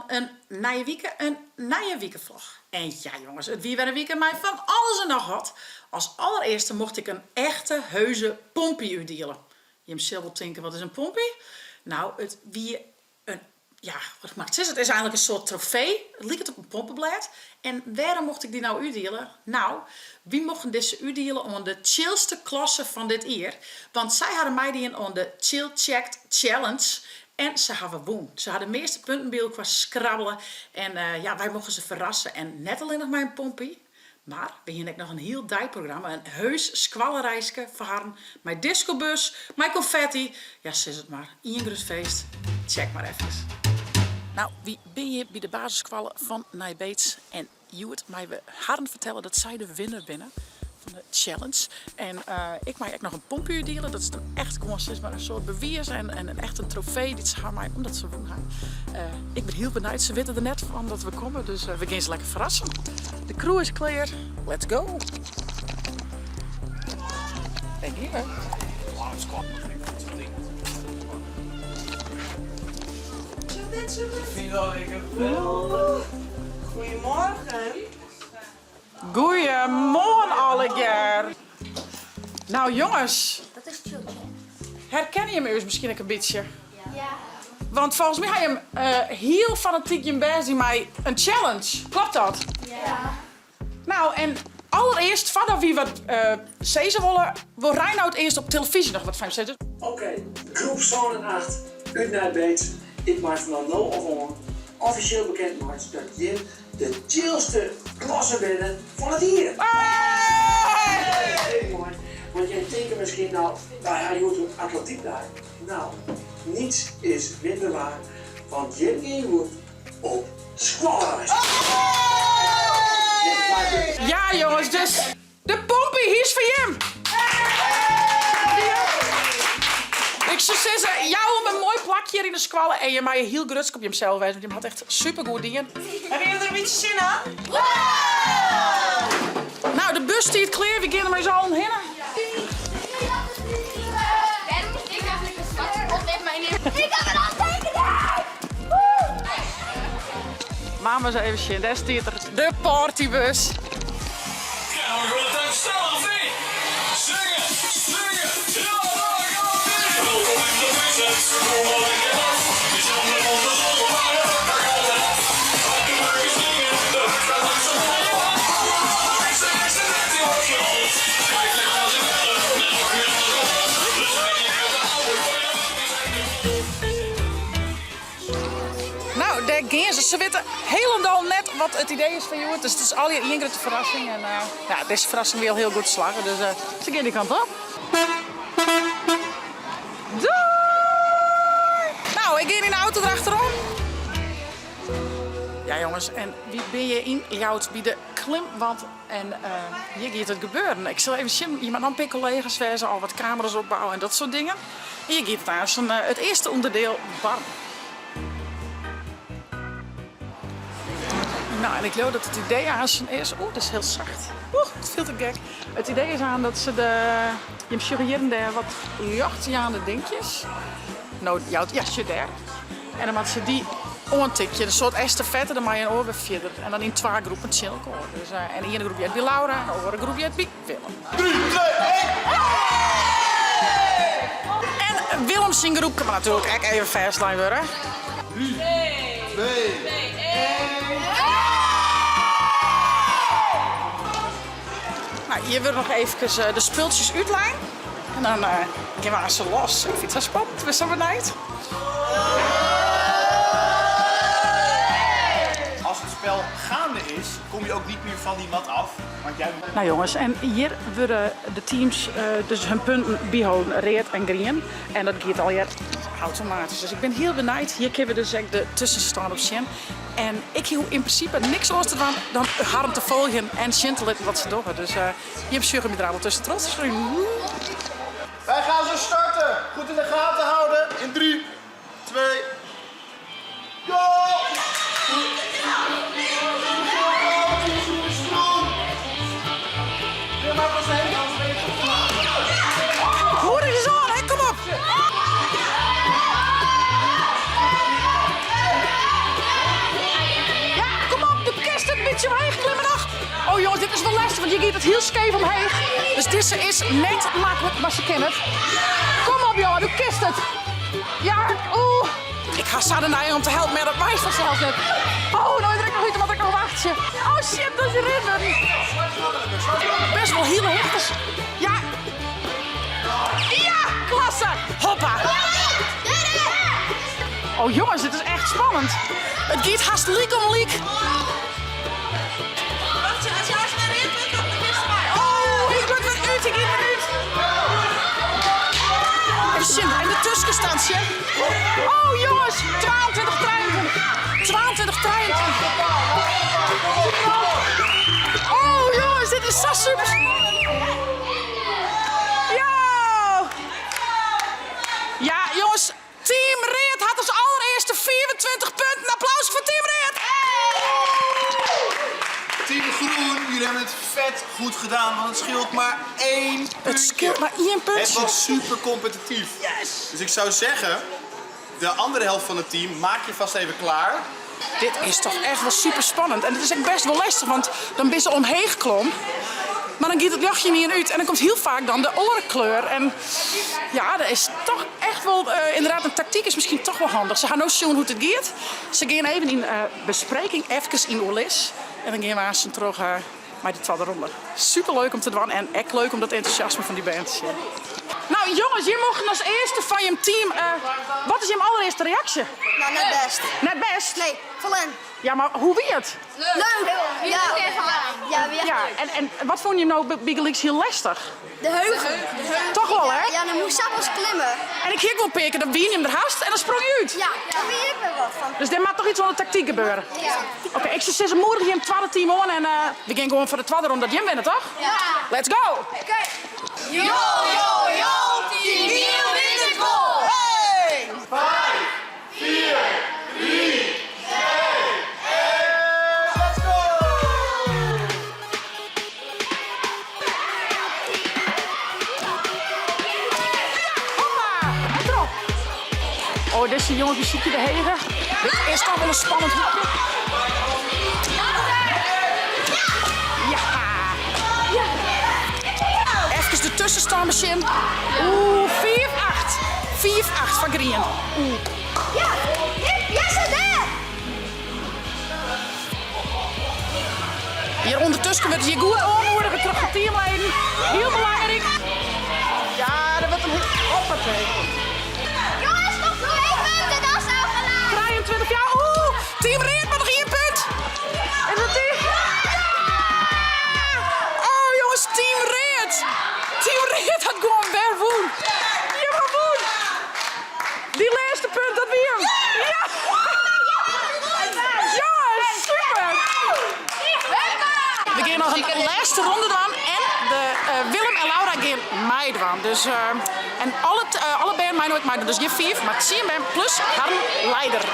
Nederlân, in nije wike, in nije wikevlog. En ja jonges, it wie wer in wike mei fan alles en noch wat. As allerearste mocht ik in echte heuze pompy útdiele. Jim sille wol tinke, wat is in pompy? Nou, it wie in, ja, wat moat ik sizze, it is eigenlik in soart trofee. It liket op in pompeblêd. En wêrom mocht ik dy no útdiele? Nou, wy mochten dizze útdiele oan de chillste klasse fan dit jier. Want sy hawwe meidien oan de Chill Checked Challenge en se hawwe wûn. Se ha de measte punten by elkoar skrabbele en ja, wy mochten se ferrasse. En net allinnich mei in pompy, Mar we hiene ek noch in hiel deiprogramma, in heus skoallereiske foar harren, mei diskobus, mei konfetty, ja sis it mar, ien grut feest. Tsjek mar efkes. Nou, wy binne hjir by de basisskoalle fan Nij Beets en hjoed meie we harren fertelle dat sy de winner binne fan de challenge. En ik mei ek noch in pompy útdiele, dat is dan echt gewoan sis mar in soart bewiis en en echt in trofee dy't se ha mei omdat se wûn ha. Ik bin hiel benijd, se witte der net fan dat we komme, dus we gean se lekker ferrassen. De crew is klear, let's go! Dêr gean we. Goedemorgen. Goeiemoarn allegear! Nou jonges, Dat is chill herkenne jim ús miskien ek in bytsje? Ja. Want folgens my ha jim hiel fanatyk jim bêst dien mei in challenge, klopt dat? Ja. Nou en allerearst foardat wy wat sizze wolle, wol Reinout earst op telefyzje noch wat fan jim sizze. Oké, groep sân en acht út Nij Beets, ik mei fan no of oan offisjeel bekend meitsje dat jim De chillste klasse binne fan it jier! Want jim tinke miskien, no, wy ha hjoed in atletykdei. No, niets is minder waar, want jim gean hjoed op skoalreis. Ja jonges, dus De pompy, hy is foar jim! Ik soe sizze, jou him in moai plakje hjir yn de skoalle en je meie hiel grutsk op jimsels wêze, want jim hat echt supergoed dien. Hawwe jim der in bytsje sin oan? Nou, de bus stiet klear, wy gean der mei ús allen hinne. Mama ris even sjen, dêr stiet er, de partybus. Nou, dêr gean se. Se witte hielendal net wat it idee is fan hjoed, dus it is allegear ien grutte ferrassing. En ja, dizze ferrassing wie al hiel goed slagge, dus se gean dy kant op. Doei! Nou, ik gean yn de auto derachterom. Ja jonges, en wy binne hjir yn Ljouwert by de klimwand en hjir giet it gebeuren. Ik sil even sjen, hjir moatte noch in pear kollega's wêze, al wat kamera's opbouwe en dat soart dingen. Hjir giet it aanst it earste ûnderdiel barren. Nou, en ik leau dat it idee aanst is, oeh, dat is hiel sacht. Oeh, it fielt te gek. It idee is aan dat se de, jim sjogge hjir en dêr wat ljochtjaande dinkjes. No, jout, ja, sjoch dêr. En dan moatte se dy oantikje, in soart estafette, dan mei in oar wer fierder. En dan yn twa groepen tsjin elkoar. Dus, en de iene groep heart by Laura en de oare groep heart by Willem. 3, 2, 1! En Willem syn groep moat natuerlik ek even fêstlein wurde. 3, 2, 1! Nou, hjir wurde noch eefkes de spultsjes útlein. En dan gean we aanst los. Ik fyn it sa spannend, bin sa benijd. Als het spel gaande is, kom je ook niet meer van die mat af. Want jij... Nou jongens, en hjir wurde de teams dus hun punten byholden, read en grien. En dat giet allegear automatysk. Dus ik bin hiel benijd. Hjir kinne we dus ek de tussenstân op sjen. En ik hoech yn prinsipe niks oars te dwaan dan harren te folgjen en sjen te litten wat se dogge. Dus jim sjogge my der al tuskentroch te strunen. Wij gaan zo starten. Goed in de gaten houden. In 3, 2, go! Moedich is oan, hè? Kom op! lêstich, want hjir giet it hiel skeef omheech. Dus dizze is net maklik, mar se kin it. Kom op jonge, do kinst it. Ja, oeh. Ik ha sa de neiging om te helpen, mar dat mei fansels net. Oh, no is der ek noch út, dan moat ik noch wachtsje. Oh shit, dat is rinnen. Best wol hiele hichtens. Ja. Ja, klasse. Hoppa. Oh jongens, dit is echt spannend. It giet hast lyk om lyk. Oh, ik wurd wer út, ik giet wer út. Even sjen, en de tuskenstandsje. Oh jongens, 22, 23. 22, 23. Oh jongens, dit is sa super spannend. Ja! Ja, jongens, Team Read hat as allerearste 25 punten. Applaus foar Team Read! Team Groen, jullie hebben het vet goed gedaan, want het scheelt maar één puntje. Het scheelt maar één Het puntje. was super competitief. Yes! Dus ik zou zeggen, de andere helft van het team, maak je vast even klaar. Dit is toch echt wel super spannend. En het is ek best wol lestich, want dan binne se omheech klom. Mar dan giet it ljochtje niet út en dan komt hiel faak dan de oare kleur. En ja, dat is toch echt wol, inderdaad, in taktyk is miskien toch wol handich. Se ha no sjoen hoe't it giet. Se gean even yn bespreking, efkes yn oerlis. En dan gean we aansten troch mei de twadde ronde. Super leuk om te dwaan en ek leuk om dat entûsjasme fan dy bern te sjen. No jonges, jim mochten as earste fan jim team. Wat is jim allerearste reaksje? Nou, net bêst. Net bêst? Nee, ferlern. Ja, mar hoe wie it? Leuk! Ja, ja, wie echt Ja, leuk. en wat fûnen jim no bygelyks hiel lestich? De heugen. Toch wol, hè? Ja, dan moast ik sa klimmen. En ik hie ek wol in pear kear, dan wiene jim der hast en dan sprong je út. Ja, daar weet ik weer wat van. Dus dêr moat toch iets oan de taktyk gebeure? Ja. Oké, ik soe sizze moedigje jim twadde team oan en we gean gewoan foar de twadde ronde dat jim winne, toch? Ja. Let's go! Oké. Jo, jo, jo, Team Giel wint it wol! Hey! 5, 4, 3, 2, 1, let's go! Hoppa, en erop. Oh, dizze jongens besykje de hege. Dit is toch wol in spannend hoekje. Ja. Efkes de tussenstân besjen. Oeh, 5-8. 5-8 foar Grien. Oeh. Ja, ja, ze daar! Hjir ûndertusken wurdt hjir goed oanmoedige troch de teamleden. Hiel belangryk. Ja, dat wurdt in hoppatee. Jongens, nog 2 punten, dan zijn we gelijk. 23, ja, oeh, Team Read mar noch ien punt. Is dat die? Ja! Oh jongens, Team Read. Team Read hat gewoan wer wûn. Jim ha wûn. Dy lêste punt, dat wie him. Ja! Jongens, super. We gean noch in lêste ronde dwaan en de Willem en Laura gean meidwaan. Dus, en alle bern meie no ek meidwaan. Dus gjin 5, mar 10 bern plus harren leider. 3,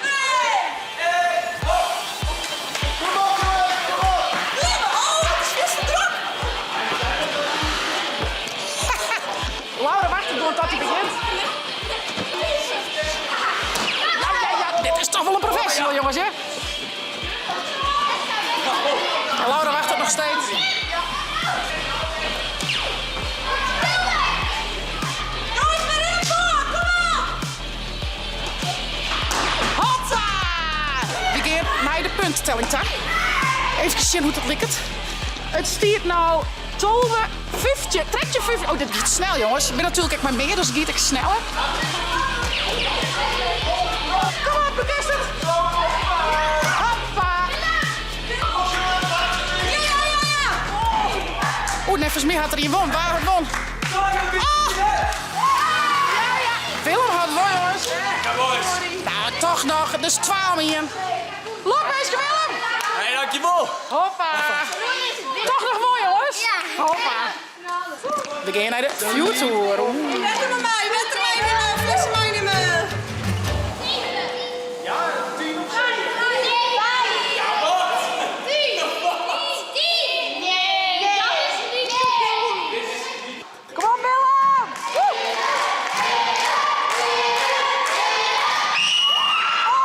2, 1, hop! Kom op, jongens, kom op! Oh, het is best drok! Laura wachtet gewoan tot hy begjint. Ja, ja, ja, dit is toch wol in professional, jongens, hè? En Laura wachtet noch steeds. Jongens, we rennen foar! Kom op! Hotta! We gean nei de punttelling ta. Even sjen hoe't it liket. It stiet no 12, 15, 13, 15. Oh, dit giet snel, jongens. Ik bin natuerlik ek mei mear, dus it giet ek sneller. Kom op, do kinst it! Hoppa! Ja, ja, ja, ja! Oeh, neffens my hat der ien wûn. Wa hat wûn? Oh! Ja, ja. Willem hat wûn, jongens. Ja, boys. Nou, toch noch. Dus 12 ien. Lokwinske, Willem! Hey, dankjewel. Hoppa! Toch noch moai, jongens? Ja. Hoppa! We gean nei de fjoertoer. Oeh. Wetter mei my, wetter meinimme, flessen meinimme. Ja, 10 op 7. Wat? Nee, dat is niet. Kom op, Willem! Woe! Oh,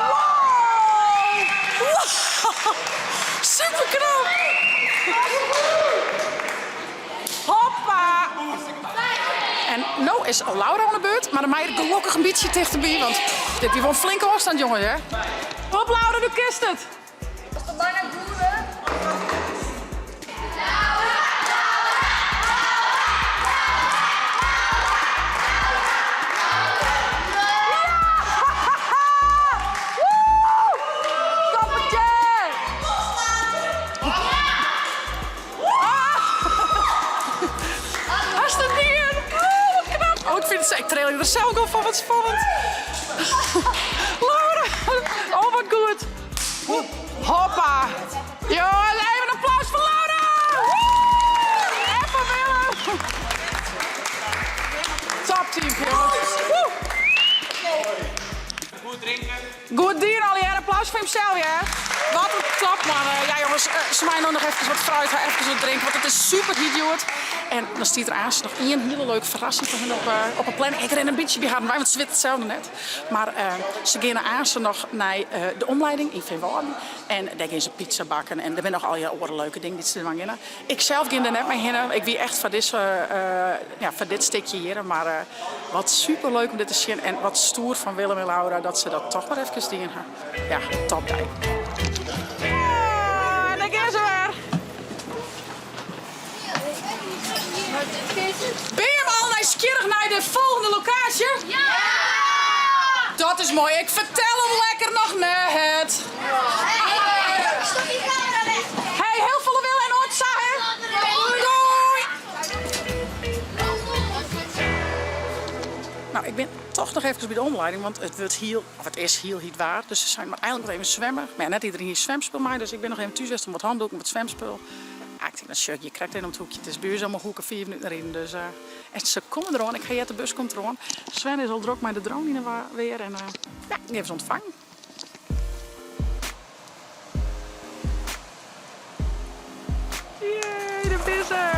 wow! Wow! Super! is Laura oan de beurt, mar dan mei er gelokkich in bytsje tichterby, want dit wie wol in flinke ôfstân, jonges, hè? Hop Laura, do kinst it! Was toch bijna goede? Toppertje! Hast it dien? Oh, wat knap! Oh, ik fyn it sa, ik trilje der sels al fan, wat spannend. Laura, oh wat goed. Hoppa. Jo, even in applaus foar Laura! Woe! En foar Willem. Top team, jongens. Woe! Goed drinken. Goed dien allegear, applaus foar jimsels hear. Wat in top mannen. Ja jongens, se meie no noch efkes wat fruit ha, efkes wat drinke, want it is super hyt hjoed. En dan stiet der aanst noch ien hiele leuke ferrassing foar hun op 'e planning. Ik rin in bytsje by harren wei, want se witte it sels noch net. Mar se geane aanst noch nei de omleiding yn Feanwâlden en dêr gean se pizza bakken en der binne noch allegear oare leuke dingen dy't se dwaan geane. Ik sels gean der net mei hinne, ik wie echt foar dizze, ja, foar dit stikje hjir. Mar wat super leuk om dit te sjen en wat stoer fan Willem en Laura dat se dat toch mar efkes dien ha. Ja, topdei. En dêr gean se wer. Binne jim al nijsgjirrich nei de folgjende lokaasje? Ja! Dat is moai, ik fertel him lekker noch net. Stop die camera weg. Hey, hiel folle wille en oant sa hè. Doei! Nou, ik bin toch noch efkes by de omleiding, want it wurdt hiel, of it is hiel hyt waar. Dus se seinen mar einlik noch even swimme. Mar ja, net iderien hie swimspul mei, dus ik bin noch even thús west om wat handoeken, wat swimspul. Ah, ik tink dan sjoch ik hjir krekt even om it hoekje. It is by ús om 'e hoeke, fiif minuten riden. Dus, en se komme deroan. Ik ha heard de bus komt deroan. Sven is al drok mei de drone yn 'e weer en ja, ik gean se ûntfangen. Jee, dêr binne se!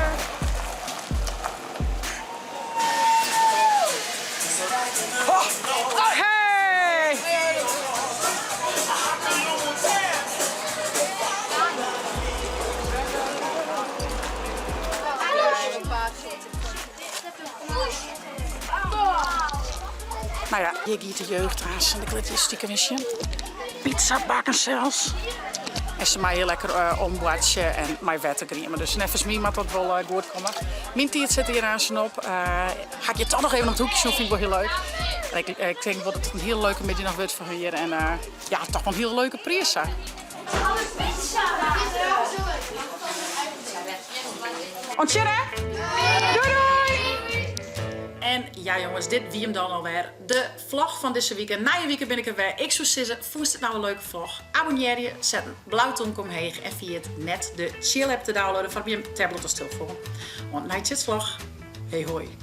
Hey! Nou ja, hjir giet de jeugd aanst en ik lit je stiekem eens sjen. Pizza bakken sels. En se meie lekker eh, omboartsje en mei wetter grieme. Dus neffens my moat dat wol eh, goed komme. Myn tiid sit hjir aanst op. Uh, ha ik je toch noch even om it hoekje sjoen, fyn ik wol hiel leuk. En ik, ik tink wol dat it in hiel leuke middei noch wurdt foar har. En uh, ja, toch wol in hiel leuke priis sa. Oant sjen hè! Doei doei! En ja jonges, dit wie 'm dan alwer. De vlog fan dizze wike. Nije wike bin ik der wer. Ik soe sizze, fûnst it no in leuke vlog? Abonnearje, set in blau tomke omheech en ferjit net de Tsjil app te downloaden foar op jim tablet of telefoan. Oant nije tsjitsvlog. Hey hoi!